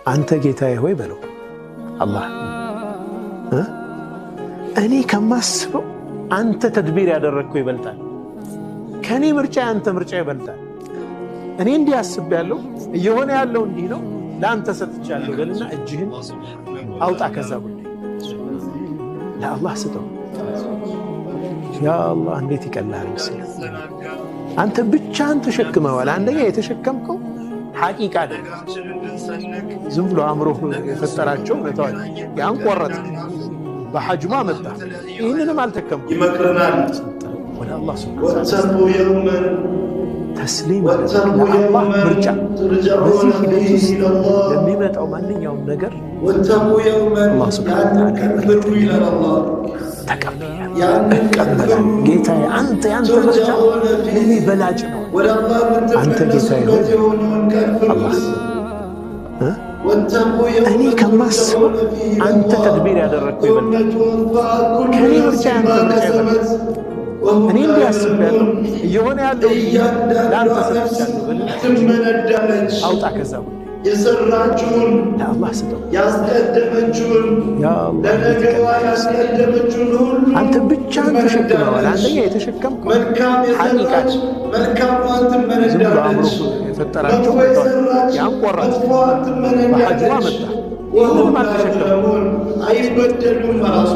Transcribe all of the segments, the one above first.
አንተ ጌታዬ ሆይ በለው አላህ፣ እኔ ከማስበው አንተ ተድቢር ያደረግከው ይበልጣል። ከእኔ ምርጫ ያንተ ምርጫ ይበልጣል። እኔ እንዲህ አስቤያለሁ፣ እየሆነ ያለው እንዲህ ነው፣ ለአንተ ሰጥቻለሁ በልና እጅህን አውጣ ከዛ ጉዳይ ለአላህ ስጠው። ያ አላህ እንዴት ይቀልሃል መሰለህ። አንተ ብቻህን ተሸክመዋል። አንደኛ የተሸከምከው ሐቂቃ አይደለም፣ ዝም ብሎ አእምሮ የፈጠራቸው እውነታዎች ያን ቆረጥክ፣ በሐጅማ መጣ። ይህንንም አልተከምኩም። ይመክረናል። ወደ አላህ ሱብሓነሁ ወተቁ የውመን ተስሊም ወተቁ ለአላህ የውመን ምርጫ። በዚህ ቱርጀዑነ ሂደት ፊህ ውስጥ ኢለላህ ለሚመጣው ማንኛውም ነገር ወተቁ የውመን አላህ ሱብሓነሁ ያንን ወተዓላ ቀን ፍሩ ይላል አላህ። ተቀብያለሁ፣ ያንን ቀን እቀበላለሁ። ፍሩ ጌታዬ አንተ ያንተ ምርጫ ቱርጀዑነ ለእኔ ፊህ በላጭ ነው። ወደ አላህ አንተ ጌታዬ ሆይ የምትመለሱበት የሆነውን ቀን አላህ ፍሩት። ወተቁ እኔ የውመን ከማስበው ቱርጀዑነ ፊህ አንተ ኢለላህ ተድቢር ያደረግከው ثم ይበልጣል። توفى كل ከእኔ نفس ምርጫ ያንተ ما ምርጫ ይበልጣል። كسبت وهم እኔ لا እንዲህ አስቤያለሁ፣ يظلمون። እየሆነ ያለው እንዲህ ነው፣ እያንዳንዷ ለአንተ ነፍስ ሰጥቻለሁ በልና ትመነዳለች። አውጣ ከዛ ጉዳይ የሰራችውን ለአላህ ስጠው። ያስቀደመችውን ያ አላህ እንዴት ለነገዋ ይቀልሃል መሰለህ። ያስቀደመችውን ሁሉ አንተ ብቻህን ተሸክመዋል። ትመነዳለች። አንደኛ የተሸከምከው መልካም ሐቂቃ የሰራች መልካሟን ዝም ብሎ አእምሮ ትመነዳለች። የፈጠራቸው መጥፎ እውነታዎች የሰራች ያን ቆረጥክ፣ መጥፎዋን በሐጅማ ትመነዳለች። መጣ። ወሁም ይህንንም ላ አልተሸከምኩም። ዩዝለሙን አይበደሉም። አላህ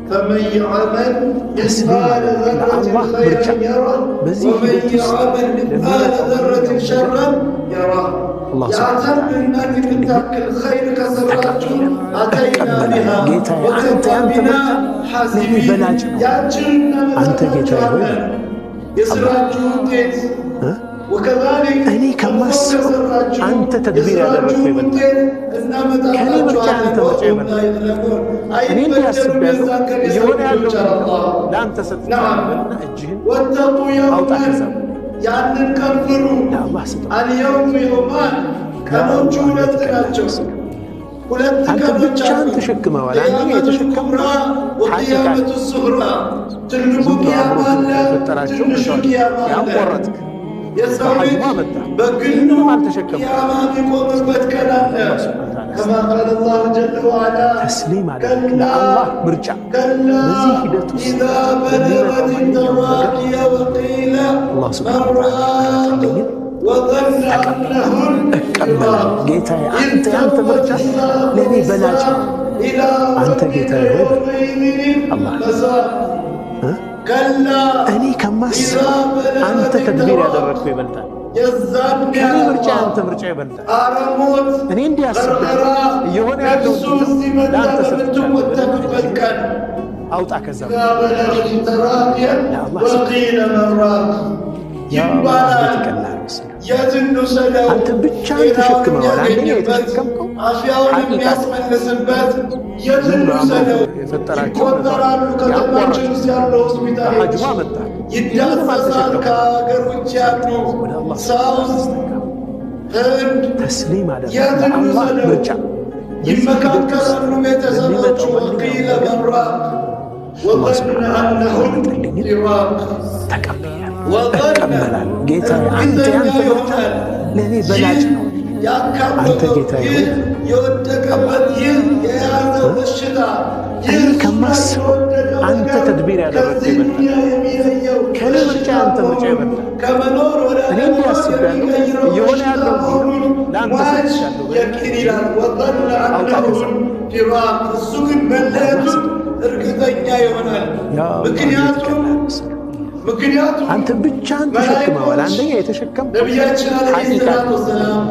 ፈመን የዕመል ተስሊም ምስቃለ ዘረትን ለአላህ ምርጫ። ኸይረን የረህ በዚህ ወመን ሂደት ውስጥ የዕመል ምስቃለ ለሚመጣው ዘረትን ማንኛውም ነገር ሸረን የረህ። አላህ ሱብሓነሁ የአተር ወተዓላ ብናኝ የምታክል ኸይር ከሰራችሁ አተይና እቀበላለሁ። ቢሃ ጌታዬ አንተ ወከፋ ያንተ ቢና ምርጫ ለእኔ ሐሲቢን በላጭ ነው። ያችን አንተ ጌታዬ ሆይ እናመጣላችኋለን የስራችሁ ውጤት እ? ወከዛሊክ እኔ መጥፎ ከማስበው ከሰራችሁ አንተ ተድቢር ያደረግከው የስራችሁን ይበልጣል። ውጤት ከእኔ ምርጫ እናመጣላችኋለን። ያንተ ምርጫ ወሁም ላ ይበልጣል። ዩዝለሙን እኔ እንዲህ አይበደሉም። አስቤያለሁ፣ የዛን ቀን የሰው እየሆነ ያለው ልጆች እንዲህ ነው፣ አላህ ለአንተ ሰጥቻለሁ ነዓም በልና እጅህን ወተቁ አውጣ የውመን ከዛ ጉዳይ ያንን ቀን ፍሩ። ለአላህ ስጠው። አልየውም የውማን ያ ቀኖቹ አላህ እንዴት ሁለት ይቀልሃል ናቸው። መሰለህ። ሁለት አንተ ቀኖች ብቻህን አሉ። ተሸክመዋል። አንደኛ ቅያመቱል የተሸከምከው ኩብራ ሐቂቃ ወቅያመቱ ሱግራ። ትልቁ ዝም ብሎ ቅያማ አእምሮ አለ፣ የፈጠራቸው ትንሹ እውነታዎች ቅያማ ያን አለ። ቆረጥክ፣ የሰው ልጅ በሐጅማ መጣ። በግሉ ይህንንም አልተሸከምኩም። ቅያማ የሚቆምበት ቀን አለ። አላህ ሱብሓነሁ ወተዓላ ከማ ቃለ አላሁ ጀለ ወዐላ ተስሊም አደረግ ከላ ለአላህ ምርጫ። ከላ በዚህ ሂደት ውስጥ ኢዛ ለሚመጣው በለገት ማንኛውም ነገር ተራቂየ ወቂለ አላህ መን ሱብሓነሁ ወተዓላ ራቅ የመረጠልኝን ወظነ አነሁ እቀበላለሁ። الفراق ጌታዬ إذ አንተ ያንተ تم ምርጫ الحساب ለእኔ በላጭ والحساب ነው። إلى አንተ ربك ጌታዬ ሆይ በል يومئذ አላህ المساق እ? كلا እኔ إذا ከማስበው አንተ بلغت ተድቢር التراقي ያደረግከው ይበልጣል። የዛን ከእኔ ምርጫ ያለ ያንተ ምርጫ ይበልጣል። አረሞት እኔ እንዲህ አስቤያለሁ፣ ገርገራ እየሆነ ያለው ነፍሱ እንዲህ ነው፣ እዚህ መጣ ለአንተ ሰጥቻለሁ በልና በምትወተፍበት እጅህን ቀን አውጣ ከዛ إذا ጉዳይ بلغت التراقي ለአላህ ስጠው። وقيل من راق ያ አላህ እንዴት ይባላል። ይቀልሃል መሰለህ። የት እንውሰደው? አንተ ብቻህን ጤናውን ተሸክመዋል። አንደኛ የሚያገኝበት የተሸከምከው አፍያውን ሐቂቃ የሚያስመልስበት የት ዝም ብሎ አእምሮ እንውሰደው? የፈጠራቸው ይቆጠራሉ። እውነታዎች ያን ከተማችን ቆረጥክ፣ ውስጥ ያሉ ሆስፒታሎች በሐጅማ መጣ። ይህንንም ይዳሰሳል። አልተሸከምኩም። ከሀገር ውጭ ያሉ ወደ አላህ ሳውዝ፣ አስጠጋ። ህንድ ተስሊም አደረግ የት ለአላህ እንውሰደው? ምርጫ። በዚህ ሂደት ውስጥ ይመካከራሉ ቤተሰቦቹ። ለሚመጣው ወቂለ ማንኛውም ነገር መን ራቅ አላህ ወظነ ሱብሓነሁ ወተዓላ አነሁ የመረጠልኝን ፊራቅ ተቀብያለሁ፣ ወظነ እቀበላለሁ። ጌታዬ አንተ እርግጠኛ ያንተ ምርጫ ይሆናል። ለእኔ በላጭ ይህ ነው። አንተ ያካበበው ጌታዬ ይህ ሆይ የወደቀበት ይህ የያዘው እ? በሽታ ይህ እኔ እሱ ላይ ከማስበው የወደቀው አንተ ነገር ተድቢር ያደረግከው ከዚህ ይበልጣል። ዱንያ የሚለየው ከእኔ ምርጫ በሽታ ያንተ ምርጫ መሆኑን ይበልጣል። ከመኖር ወደ እኔ እንዲህ አለመኖር አስቤያለሁ፣ የሚቀይረው እየሆነ በሽታ ያለው እንዲህ ነው፣ መሆኑን ለአንተ ሟች ሰጥቻለሁ በልና የቂን እጅህን ይላል። ወظነ አውጣ አነሁ ከዛ ፊራቅ እሱ ግን ለአላህ መለየቱን ስጠው። እርግጠኛ ይሆናል። ያ አላህ እንዴት ምክንያቱም ይቀልሃል መሰለህ። ምክንያቱም አንተ ብቻህን ተሸክመዋል። መላኢኮች አንደኛ የተሸከምከው ነቢያችን ዓለይሂ ሐቂቃ ሰላቱ ወሰላም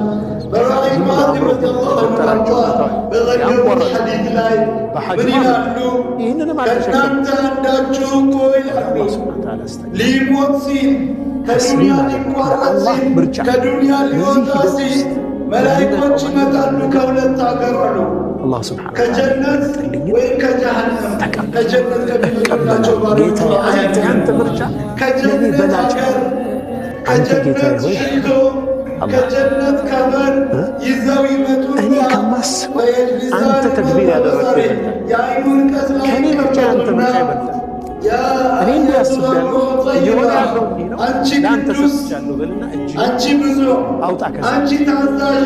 በራእይ ዝም ብሎ ሙዓዝ አእምሮ ረዲየላሁ ዐንሁ የፈጠራቸው አርዳህ እውነታዎች ያን በዘገቡት ቆረጥክ፣ ሐዲስ ላይ ምን በሐጅማ መጣ። ይላሉ? ይህንንም አልተሸከምኩም። ከእናንተ አንዳችሁ እኮ ወደ ይላሉ አላህ ሱብሓነሁ ወተዓላ አስጠጋ። ሊሞት ሲል ከዱንያ ተስሊም አደረግ ሊቋረጥ ለአላህ ሲል ምርጫ። ከዱንያ በዚህ ሊወጣ ሂደት ሲል ውስጥ መላኢኮች ለሚመጣው ይመጣሉ ማንኛውም ነገር ከሁለት አገር አሉ አላህ ሱብሓነሁ ወተዓላ ከጀነት የመረጠልኝን ወይም ከጀሃነም። ተቀብያለሁ፣ ከጀነት ከሚመጡላቸው እቀበላለሁ። ባሮቹ ጌታዬ አላህ አንተ ያንተ ያድርገን። ምርጫ ለእኔ ከጀነት በላጭ ነው። አገር አንተ ጌታዬ ከጀነት ሆይ ሽቶ አላህ ከጀነት ከበር እ? ይዘው ይመጡና እኔ ከማስበው ፈየጅሊሳን አንተ ተድቢር ያደረግከው በበሰሪ ይበልጣል። የአይኑ ርቀት ላይ ከእኔ ምርጫ ያንተ ይቀመጡና ምርጫ ይበልጣል። ያ እኔ እንዲህ አየቱሃ አስቤያለሁ፣ ሩህ እየሆነ ጠይባ ያለው እንዲህ ነው፣ አንቺ ለአንተ ቅዱስ ሰጥቻለሁ በልና እጅህን አንቺ ብፁዕ አውጣ ከዛ አንቺ ታዛዥ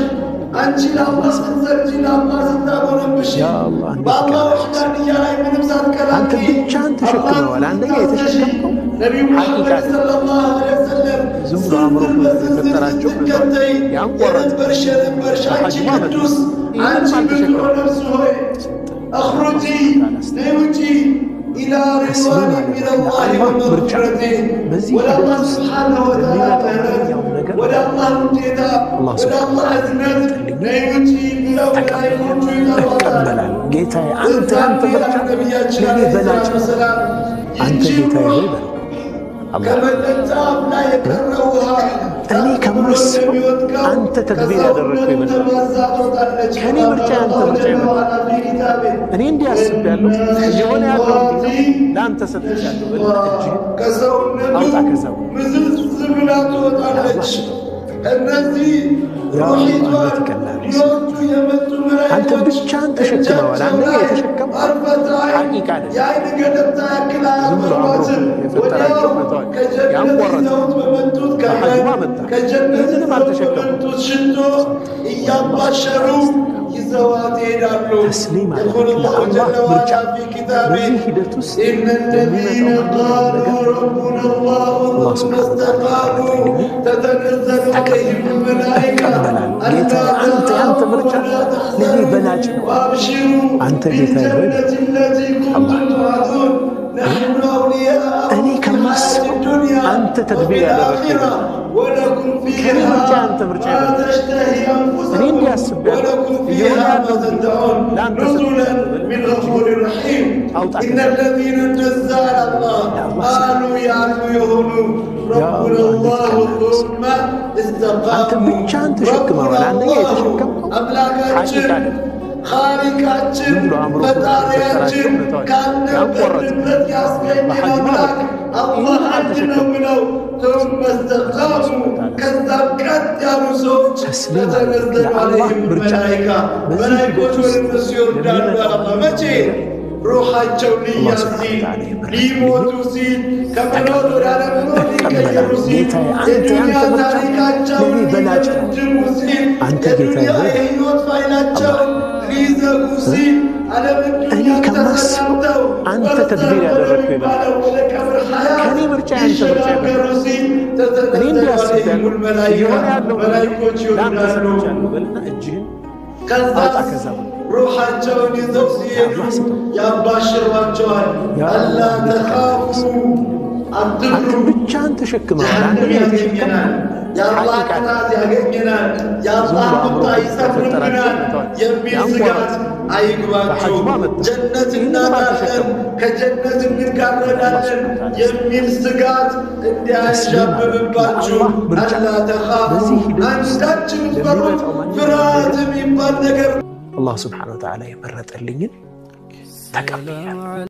አንቺ ለአላህ ስትሰግጂ፣ ለአላህ ስታጎነብሺ፣ ያ አላህ እንዴት በአላህ ቀላል። ወሕዳንያ ላይ ምንም ሳትቀላቅዪ አንተ ብቻህን ተሸክመዋል። አንደኛ የተሸከምከው ነቢዩ ሐቂቃ ሙሐመድ ሰለላሁ ዐለይሂ ወሰለም ዝም ብሎ አእምሮ በዝርዝር የፈጠራቸው ስትከተይ ያን ቆረጠ። የነበርሽ አንቺ በሐጅሙ አመጣ። ቅዱስ፣ አንቺ ይህንንም ብፁዕ አልተሸከመም። ነፍስ ሆይ اخرجي፣ ነይ ውጪ፣ إلى رضوان من الله ለአላህ ምርጫ ومغفرة፣ በዚህ ወደ ሂደት አላህ ውስጥ ስብሓነሁ ወተዓላ ለሚመጣው ምህረት፣ ማንኛውም ነገር ወደ አላህ ውዴታ፣ አላህ ወደ ስብሓነሁ አላህ እዝነት ነይ ውጪ ብለው መላኢኮቹ ይጠሯታል። እቀበላለሁ። ጌታዬ አንተ ያንተ ምርጫ ነቢያችን ለእኔ ዓለይሂ በላጭ ሰላቱ ነው። ወሰላም አንተ ይህቺ ጌታዬ ሩህ ሆይ በለው አላህ ከመጠጫ አፍ ላይ የቀረ ውሃ እኔ ከማስበው አንተ ተድቢር ያደረግከው ይበልጣል። ከእኔ ምርጫ ያንተ ምርጫ ይበልጣል። እኔ እንዲህ አስቤያለሁ፣ እየሆነ ያለው እንዲህ ነው፣ ለአንተ ሰጥቻለሁ በልና እጅህን ከሰውነቱ አውጣ ከዛ ምዝዝ ብላ ትወጣለች። እነዚህ ያ አላህ ሩሒቷን እንዴት ይቀላል። ሊወስዱ የመጡ አንተ መላኢኮች ብቻህን ተሸክመዋል። እጃቸው አንደኛ ላይ የተሸከምከው አርፈት አይን ሐቂቃ አይደለም። የአይን ገደብታ ያክል ዝም ብሎ አእምሮ አያፈሯትም። የፈጠራቸው ወዲያው መተዋል። ከጀነት ያን ቆረጠ። ይዘውት በመጡት በሐጅሙ ከመን አመጣ። ከጀነት ይህንንም ይዘውት አልተሸከሙም። በመጡት ሽቶ እያባሸሩ ይዘዋት ይሄዳሉ። ተስሊም አደረግ يقول الله ለአላህ جل ምርጫ وعلا في كتابه በዚህ ሂደት ውስጥ إن الذين ለሚመጣው ማንኛውም قالوا ነገር ربنا الله አላህ ثم ስብሓነሁ ወተዓላ استقاموا የመረጠልኝን تتنزل عليهم الملائكة እቀበላለሁ። ألا ጌታዬ አንተ ያንተ تخافوا ምርጫ ولا ለእኔ تحزنوا በላጭ ነው። وأبشروا አንተ ጌታዬ ሆይ بالجنة التي አላህ كنتم توعدون نحن أولياؤكم እኔ في الحياة ከማስበው الدنيا አንተ وفي ተድቢር ያደረግከው الآخرة ይበልጣል። ولكم ከእኔ ምርጫ فيها ያንተ ምርጫ ما ይበልጣል። تشتهي እኔ እንዲህ أنفسكم አስቤያለሁ፣ ولكم እየሆነ فيها ያለው ما እንዲህ ነው፣ تدعون ለአንተ نزلا ሰጥቻለሁ በልና من እጅህን غفور رحيم አውጣ إن ከዛ الذين እንደዛ አላህ ለአላህ ስጥ። قالوا ያሉ የሆኑ ያ ربنا አላህ እንዴት الله ቀላል መሰለህ። ثم አንተ استقاموا ብቻህን ተሸክመዋል። ربنا አንደኛ الله የተሸከምከው አምላካችን ሐቂቃ አይደለም። ኻሊቃችን ዝም ብሎ አእምሮ ፈጣሪያችን የፈጠራቸው መተዋል። ያን ቆረጠ። ካልነበርንበት ያስገኘን በሐጅሙ አምላክ አመጣ። አላህ ይህንንም አንድ ነው አልተሸከሙም። ብለው ثم استقاموا ከዛም ቀጥ ያሉ ሰዎች ተስሊም አደረግ ተተነዘሉ ለአላህ عليهم ምርጫ الملائكة በዚህ መላኢኮች ሂደት ወደ ውስጥ እነሱ ይወርዳሉ። ለሚመጣው አላህ መቼ ማንኛውም ነገር ሩሓቸው አላህ ሊያዝ ስብሓነሁ ሲል፣ ወተዓላ የመረጠልኝን ሊሞቱ ሲል፣ ከመኖር ወደ አለመኖር ሊቀየሩ እቀበላለሁ። ሲል፣ ጌታዬ አንተ የዱንያ ያንተ ምርጫ ታሪካቸውን ለእኔ በላጭ ነው። ሊደመድሙ ሲል፣ አንተ ጌታዬ የዱንያ ሆይ የህይወት ፋይላቸውን ሊዘጉ ሲል፣ ዓለምን እኔ ዱንያን ከማስበው ተሰናብተው አንተ በርዘኽ ተድቢር ያደረግከው ይበልጣል። ወደሚባለው ወደ ቀብር ሐያት ከእኔ ምርጫ ያንተ ምርጫ ሊሸጋገሩ ይበልጣል። ሲል እኔ ተተነዘሉ እንዲህ عليهم አስቤያለሁ፣ الملائكة እየሆነ ያለው እንዲህ ነው፣ መላኢኮች ለአንተ ይወርዳሉ። ሰጥቻለሁ በልና እጅህን አውጣ ከዛስ ከዛ ቦታ ሩሓቸውን ይዘው ሲሄዱ ለአላህ ስጠው። ያባሽሯቸዋል። ያ አላ አላህ እንዴት ቀላል ተኻፉ መሰለህ። አንተ አትፍሩ፣ ብቻህን ተሸክመዋል። ጀሀነም አንደኛ ያገኘናል፣ የተሸከምከው የአላህ ሐቂቃ አይደለም። ቅጣት ያገኘናል፣ ዝም የአላህ ብሎ አእምሮ ቁጣ የፈጠራቸው ይሰፍርብናል መተዋል። የሚል ያን ስጋት ቆረጠ። አይግባችሁ። በሐጅሙ አመጣ። ጀነት ይህንንም እናጣለን፣ አልተሸከሙም። ከጀነት እንጋረዳለን የሚል ስጋት ተስሊም አደረግ እንዳያንዣብብባችሁ። ለአላህ ምርጫ አላ ተኻፉ በዚህ ሂደት ውስጥ አንዳች የምትፈሩት ለሚመጣው ማንኛውም ፍርሃት ነገር የሚባል ነገር አላህ ስብሓነሁ ወተዓላ የመረጠልኝን ተቀብያለሁ።